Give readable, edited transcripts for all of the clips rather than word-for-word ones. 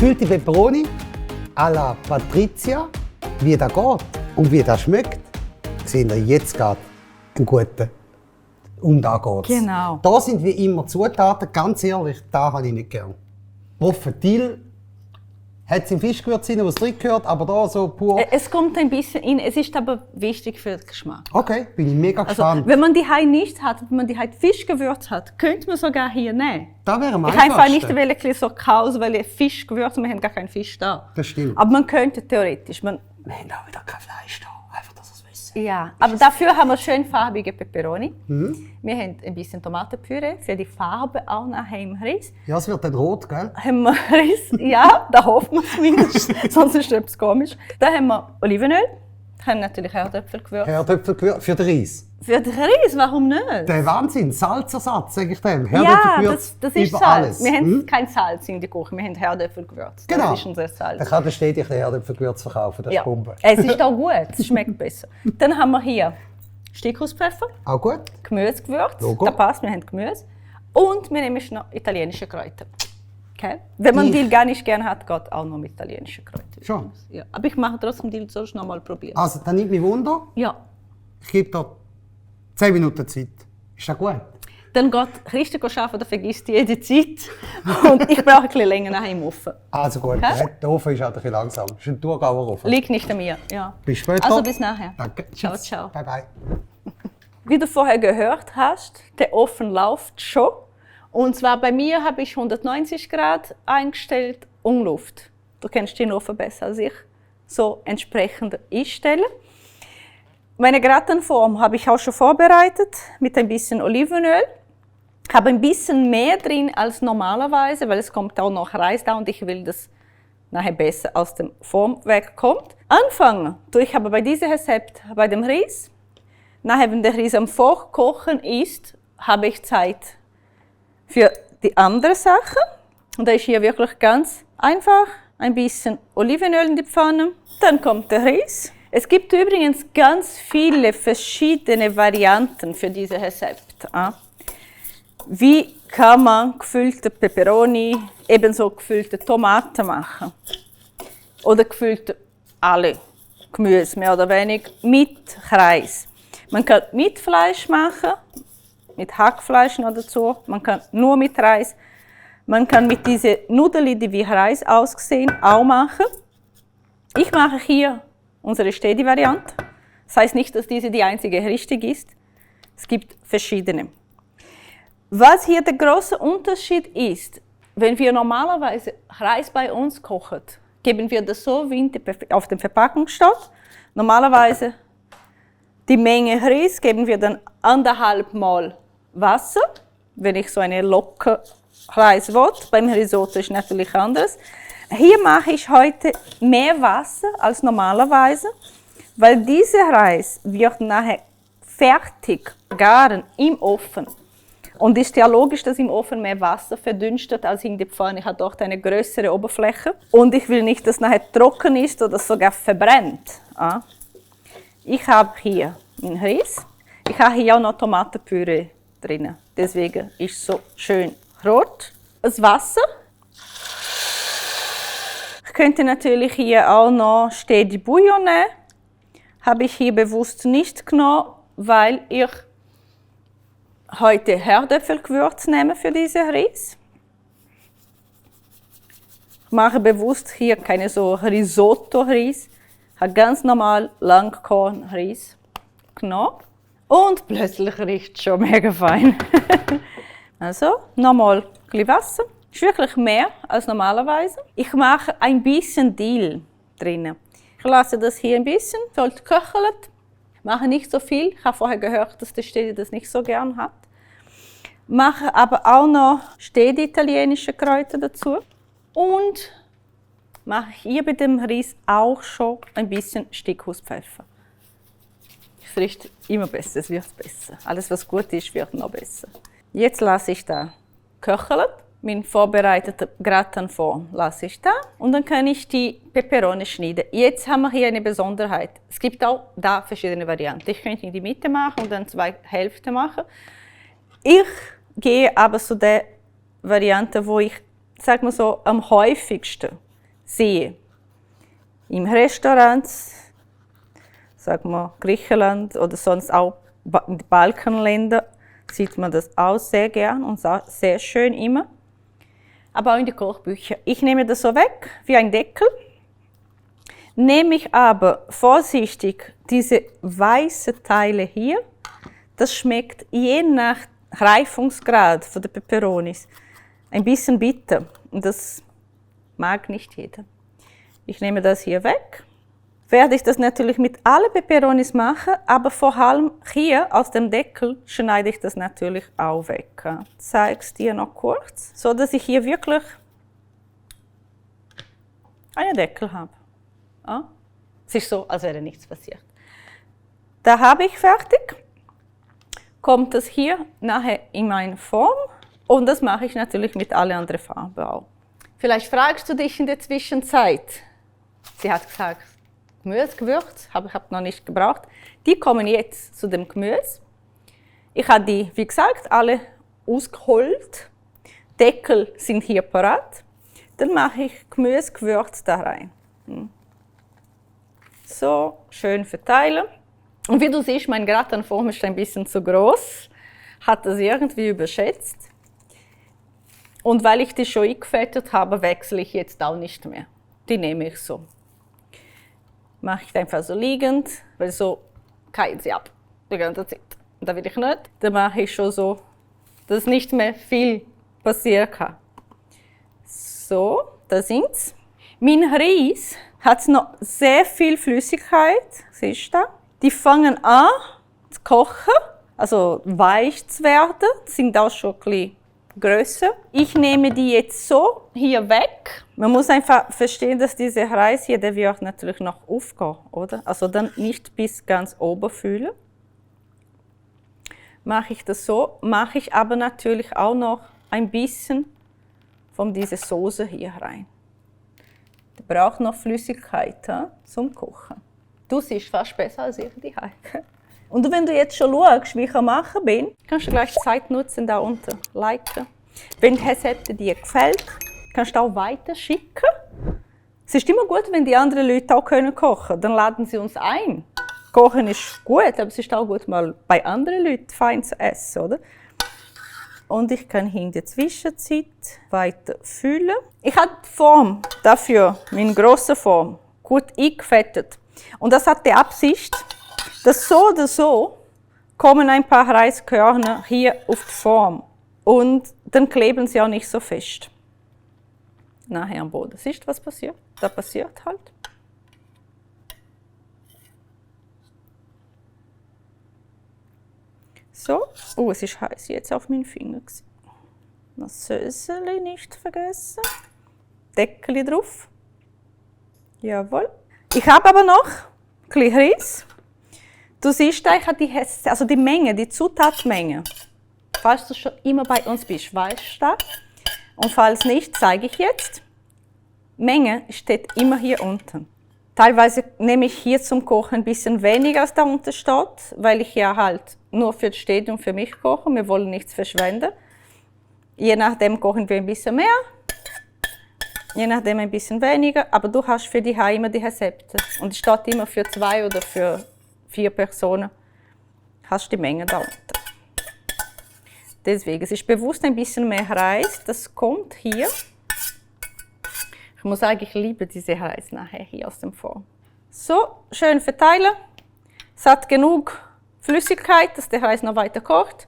Gefüllte Peperoni à la Patricia. Wie das geht und wie das schmeckt, sehen ihr jetzt gerade einen guten. Und da geht's. Genau. Da sind wie immer Zutaten, ganz ehrlich, da habe ich nicht gern. Profil hat es im Fischgewürz rein, was drin gehört, aber da so pur. Es kommt ein bisschen in, es ist aber wichtig für den Geschmack. Okay, bin ich mega gespannt. Wenn man die Hai nicht hat, wenn man die Hai Fischgewürz hat, könnte man sogar hier nehmen. Da wäre am Ich habe einfach nicht einfachsten. weil so Chaos, weil Fischgewürz, wir haben gar keinen Fisch da. Das stimmt. Aber man könnte theoretisch. Wir haben auch wieder kein Fleisch da, einfach, dass ihr es wisst. Ja, aber dafür haben wir schön farbige Peperoni. Wir haben ein bisschen Tomatenpüree für die Farbe auch nachher im Reis. Ja, es wird dann rot, gell? Haben wir Reis, ja, da hofft man zumindest, sonst ist etwas komisch. Dann haben wir Olivenöl, haben natürlich Herdöpfelgewürz. Herdöpfelgewürz für den Reis. Für den Reis, warum nicht? Der Wahnsinn, Salzersatz, sage ich dem. Ja, Herdöpfelgewürz das ist über Salz. alles. Wir haben kein Salz in der Küche, wir haben Herdöpfelgewürz. Genau. Das ist unser Salz. Dann kann der stetig den Herdöpfelgewürz verkaufen, das ist Bombe. Es ist auch gut, es schmeckt besser. Dann haben wir hier Steckhauspfeffer, Auch gut? Gemüsegewürz, Logo. da passt, wir haben Gemüse. Und wir nehmen noch italienische Kräuter. Okay? Wenn man Ich- Dill gar nicht gerne hat, geht auch noch mit italienischen Kräutern. Schon. Ja. Aber ich mache trotzdem Dill, sollst du noch mal probieren. Also, dann nimmt mich Wunder. Ja. Ich gebe dir 10 Minuten Zeit. Ist das gut? Dann geht richtig arbeiten, dann vergisst du jede Zeit. Und ich brauche ein bisschen länger nachher im Ofen. Also gut, Okay. der Ofen ist halt ein bisschen langsam. Das ist ein Thurgauer Ofen. Liegt nicht an mir. Ja. Bis später. Also bis nachher. Danke. Ciao, Tschüss. ciao. Bye, bye. Wie du vorher gehört hast, der Ofen läuft schon. Und zwar bei mir habe ich 190 Grad eingestellt und Luft. Du kennst den Ofen besser als ich. So entsprechend einstellen. Meine Gratenform habe ich auch schon vorbereitet mit ein bisschen Olivenöl. Habe ein bisschen mehr drin als normalerweise, weil es kommt auch noch Reis da und ich will, dass nachher besser aus dem Form wegkommt. Anfangen tue ich aber bei diesem Rezept bei dem Reis. Nachher, wenn der Reis am Vorkochen ist, habe ich Zeit für die andere Sache. Und da ist hier wirklich ganz einfach. Ein bisschen Olivenöl in die Pfanne. Dann kommt der Reis. Es gibt übrigens ganz viele verschiedene Varianten für dieses Rezept. Wie kann man gefüllte Peperoni, ebenso gefüllte Tomaten machen? Oder gefüllte alle Gemüse, mehr oder weniger, mit Reis. Man kann mit Fleisch machen, mit Hackfleisch noch dazu. Man kann nur mit Reis. Man kann mit diesen Nudeln, die wie Reis aussehen, auch machen. Ich mache hier unsere Stedi-Variante. Das heißt nicht, dass diese die einzige richtig ist. Es gibt verschiedene. Was hier der große Unterschied ist, wenn wir normalerweise Reis bei uns kochen, geben wir das so wie auf dem Verpackungsstoff. Normalerweise die Menge Reis geben wir dann 1,5 Mal Wasser, wenn ich so eine locker Reis will. Beim Risotto ist natürlich anders. Hier mache ich heute mehr Wasser als normalerweise, weil dieser Reis wird nachher fertig garen im Ofen. Und es ist ja logisch, dass im Ofen mehr Wasser verdünstet als in der Pfanne. Ich habe dort eine größere Oberfläche. Und ich will nicht, dass es nachher trocken ist oder sogar verbrennt. Ich habe hier meinen Reis. Ich habe hier auch noch Tomatenpüree drin. Deswegen ist es so schön rot. Das Wasser. Ich könnte natürlich hier auch noch Stedi Bouillon nehmen. Habe ich hier bewusst nicht genommen, weil ich heute Herdöpfelgewürz nehme für diesen Reis. Ich mache bewusst hier keine so Risotto-Reis. Ich habe ganz normal Langkorn-Reis genommen. Und plötzlich riecht es schon mega fein. Also, nochmal ein bisschen Wasser. Ist wirklich mehr als normalerweise. Ich mache ein bisschen Dill drin. Ich lasse das hier ein bisschen, sollte köcheln. Ich mache nicht so viel. Ich habe vorher gehört, dass der Stedi das nicht so gern hat. Mache aber auch noch Stedi italienische Kräuter dazu. Und mache hier bei dem Reis auch schon ein bisschen Steckhauspfeffer. Es riecht immer besser, es wird besser. Alles, was gut ist, wird noch besser. Jetzt lasse ich da köcheln. Mein vorbereiteter Gratenform lasse ich da. Und dann kann ich die Peperoni schneiden. Jetzt haben wir hier eine Besonderheit. Es gibt auch da verschiedene Varianten. Ich könnte in die Mitte machen und dann 2 Hälften machen. Ich gehe aber zu der Variante, wo ich, sag mal so, am häufigsten sehe. Im Restaurant, sagen wir Griechenland oder sonst auch in den Balkanländern, sieht man das auch sehr gern und sehr schön immer. Aber auch in den Kochbüchern. Ich nehme das so weg, wie ein Deckel. Nehme ich aber vorsichtig diese weißen Teile hier. Das schmeckt je nach Reifungsgrad von der Peperonis ein bisschen bitter. Und das mag nicht jeder. Ich nehme das hier weg. Werde ich das natürlich mit allen Peperonis machen, aber vor allem hier aus dem Deckel schneide ich das natürlich auch weg. Ich zeige es dir noch kurz, so dass ich hier wirklich einen Deckel habe. Es ist so, als wäre nichts passiert. Da habe ich fertig. Kommt das hier nachher in meine Form und das mache ich natürlich mit allen anderen Farben auch. Vielleicht fragst du dich in der Zwischenzeit, sie hat gesagt, Gemüse, Gewürz, habe ich noch nicht gebraucht. Die kommen jetzt zu dem Gemüse. Ich habe die, wie gesagt, alle ausgeholt. Deckel sind hier parat. Dann mache ich Gemüse, Gewürz da rein. So, schön verteilen. Und wie du siehst, mein Gratinform ist ein bisschen zu groß. Hat das irgendwie überschätzt. Und weil ich die schon eingefettet habe, wechsle ich jetzt auch nicht mehr. Die nehme ich so. Mache ich einfach so liegend, weil so keilt sie ab die ganze Zeit. Und da will ich nicht. Dann mache ich schon so, dass nicht mehr viel passieren kann. So, da sind's. Mein Reis hat noch sehr viel Flüssigkeit, siehst du? Die fangen an zu kochen, also weich zu werden, sind auch schon ein bisschen grösser. Ich nehme die jetzt so hier weg. Man muss einfach verstehen, dass dieser Reis hier, der wird natürlich noch aufgehen, oder? Also dann nicht bis ganz oben füllen. Mache ich das so, mache ich aber natürlich auch noch ein bisschen von dieser Soße hier rein. Die braucht noch Flüssigkeit zum Kochen. Du siehst fast besser als ich die Heike. Und wenn du jetzt schon schaust, wie ich am Machen bin, kannst du gleich Zeit nutzen, da unten liken. Wenn die Rezepte dir gefällt, kannst du auch weiter schicken. Es ist immer gut, wenn die anderen Leute auch kochen können. Dann laden sie uns ein. Kochen ist gut, aber es ist auch gut, mal bei anderen Leuten fein zu essen, oder? Und ich kann in der Zwischenzeit weiter füllen. Ich habe die Form dafür, meine grosse Form, gut eingefettet. Und das hat die Absicht, dass so oder so kommen ein paar Reiskörner hier auf die Form. Und dann kleben sie auch nicht so fest. Nachher am Boden. Siehst du, was passiert? Da passiert halt. So. Oh, es ist heiß jetzt auf meinen Finger. Das Söseli nicht vergessen. Deckel drauf. Jawohl. Ich habe aber noch ein bisschen Reis. Du siehst, ich habe die Menge, die Zutatenmenge. Falls du schon immer bei uns bist, weißt du das? Und falls nicht, zeige ich jetzt. Menge steht immer hier unten. Teilweise nehme ich hier zum Kochen ein bisschen weniger, als da unten steht, weil ich ja halt nur für das Stadium für mich koche. Wir wollen nichts verschwenden. Je nachdem kochen wir ein bisschen mehr, je nachdem ein bisschen weniger. Aber du hast für die Heim immer die Rezepte. Und es steht immer für 2 oder für 4 Personen. Hast die Menge da unten. Deswegen, es ist bewusst ein bisschen mehr Reis. Das kommt hier. Ich muss sagen, ich liebe diese Reis nachher hier aus dem Form. So, schön verteilen. Es hat genug Flüssigkeit, dass der Reis noch weiter kocht.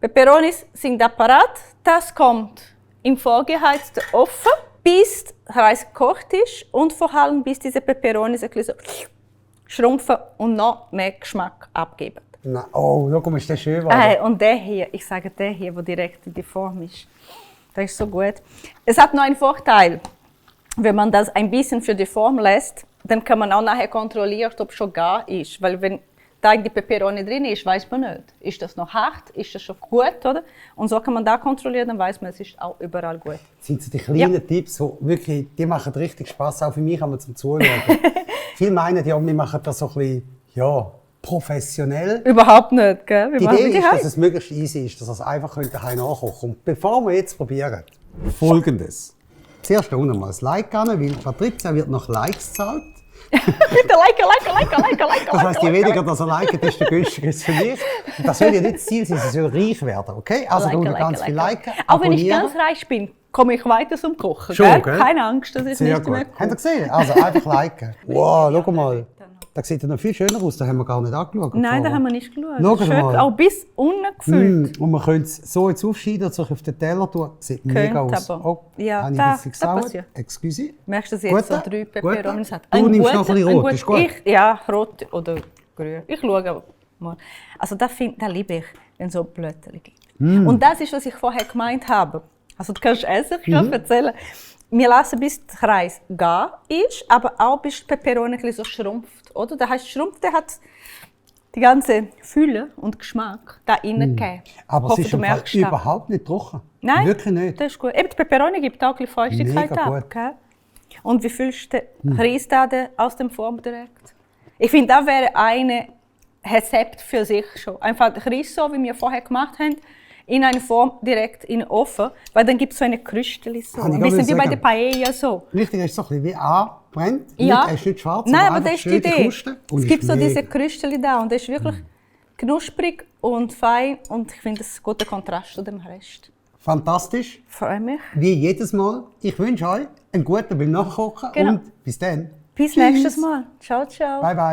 Peperonis sind da parat. Das kommt im vorgeheizten Ofen, bis der Reis gekocht ist und vor allem bis diese Peperonis ein bisschen so schrumpfen und noch mehr Geschmack abgeben. Na, oh, schau mal, ist der schön geworden. Und der hier, ich sage der hier, der direkt in die Form ist, das ist so gut. Es hat noch einen Vorteil. Wenn man das ein bisschen für die Form lässt, dann kann man auch nachher kontrollieren, ob es schon gar ist. Weil wenn da die Peperoni drin ist, weiß man nicht. Ist das noch hart? Ist das schon gut? Oder? Und so kann man da kontrollieren, dann weiß man, es ist auch überall gut. Das sind so die kleinen Tipps, die machen richtig Spass, auch für mich, aber zum Zuschauen. Viele meinen ja, wir machen das so ein bisschen, professionell. Überhaupt nicht, gell? Die Idee ist, dass es möglichst easy ist, dass es einfach daheim nachkochen könnt. Und bevor wir jetzt probieren, Folgendes. Zuerst unten mal ein Like an, weil Patrizia wird nach Likes gezahlt. Bitte like. Das heisst, je weniger das er liket, desto günstiger ist es für mich. Und das soll ja nicht das Ziel sein, sie soll reich werden, okay? Also unten ganz viel liken, Auch wenn ich abonnieren. ganz reich bin, komme ich weiter zum Kochen. Schon, gell? Keine Angst, das ist Sehr nicht gut. mehr Habt ihr gesehen? Also einfach liken. Wow, schau mal. Das sieht ja noch viel schöner aus, da haben wir gar nicht angeschaut. Nein, da vorher. haben wir nicht geschaut. Schau Schön, mal. auch bis unten gefüllt. Und man könnte es so jetzt aufschneiden und sich auf den Teller tun. Sieht mega aus. aber. Oh, Ja, habe ich da- ein bisschen da gesauert. passiert. Excuse. Merkst du, dass jetzt so Gute? 3 Peperonis hat? Du nimmst noch ein bisschen rot, ist gut? Ja, rot oder grün. Ich schaue mal. Also das liebe ich, wenn es so Blötchen gibt. Und das ist, was ich vorher gemeint habe. Also du kannst essen, ich kann erzählen. Wir lassen, bis der Kreis gar ist, aber auch bis die Peperone ein bisschen so schrumpft. Oder? Das heisst, schrumpft, der hat die ganze Fülle und Geschmack da reingegeben. Aber Hoffe, es ist du im Fall merkst das. überhaupt nicht trocken. Nein, Wirklich nicht. das ist gut. Eben die Peperone gibt auch ein bisschen Feuchtigkeit Mega ab. gut. Gell? Und wie fühlst du den Reis da aus dem Form direkt? Ich finde, das wäre ein Rezept für sich schon. Einfach den Reis so, wie wir vorher gemacht haben, in eine Form direkt in den Ofen, weil dann gibt es so eine Krüsteli so. Kann ich Ein gar bisschen nicht wie bei sagen. der Paella so. Richtig, es ist so ein bisschen wie angebrannt. Ja. Er ist nicht schwarz, Nein, aber einfach das ist die schön die Idee. Kruste. Und Es ist gibt so mega. diese Krüsteli da und das ist wirklich knusprig und fein und ich finde, das ist ein guter Kontrast zu dem Rest. Fantastisch. Ich freue mich. Wie jedes Mal. Ich wünsche euch einen guten beim Nachkochen Genau. und bis dann. Bis Tschüss. nächstes Mal. Ciao, ciao. Bye, bye.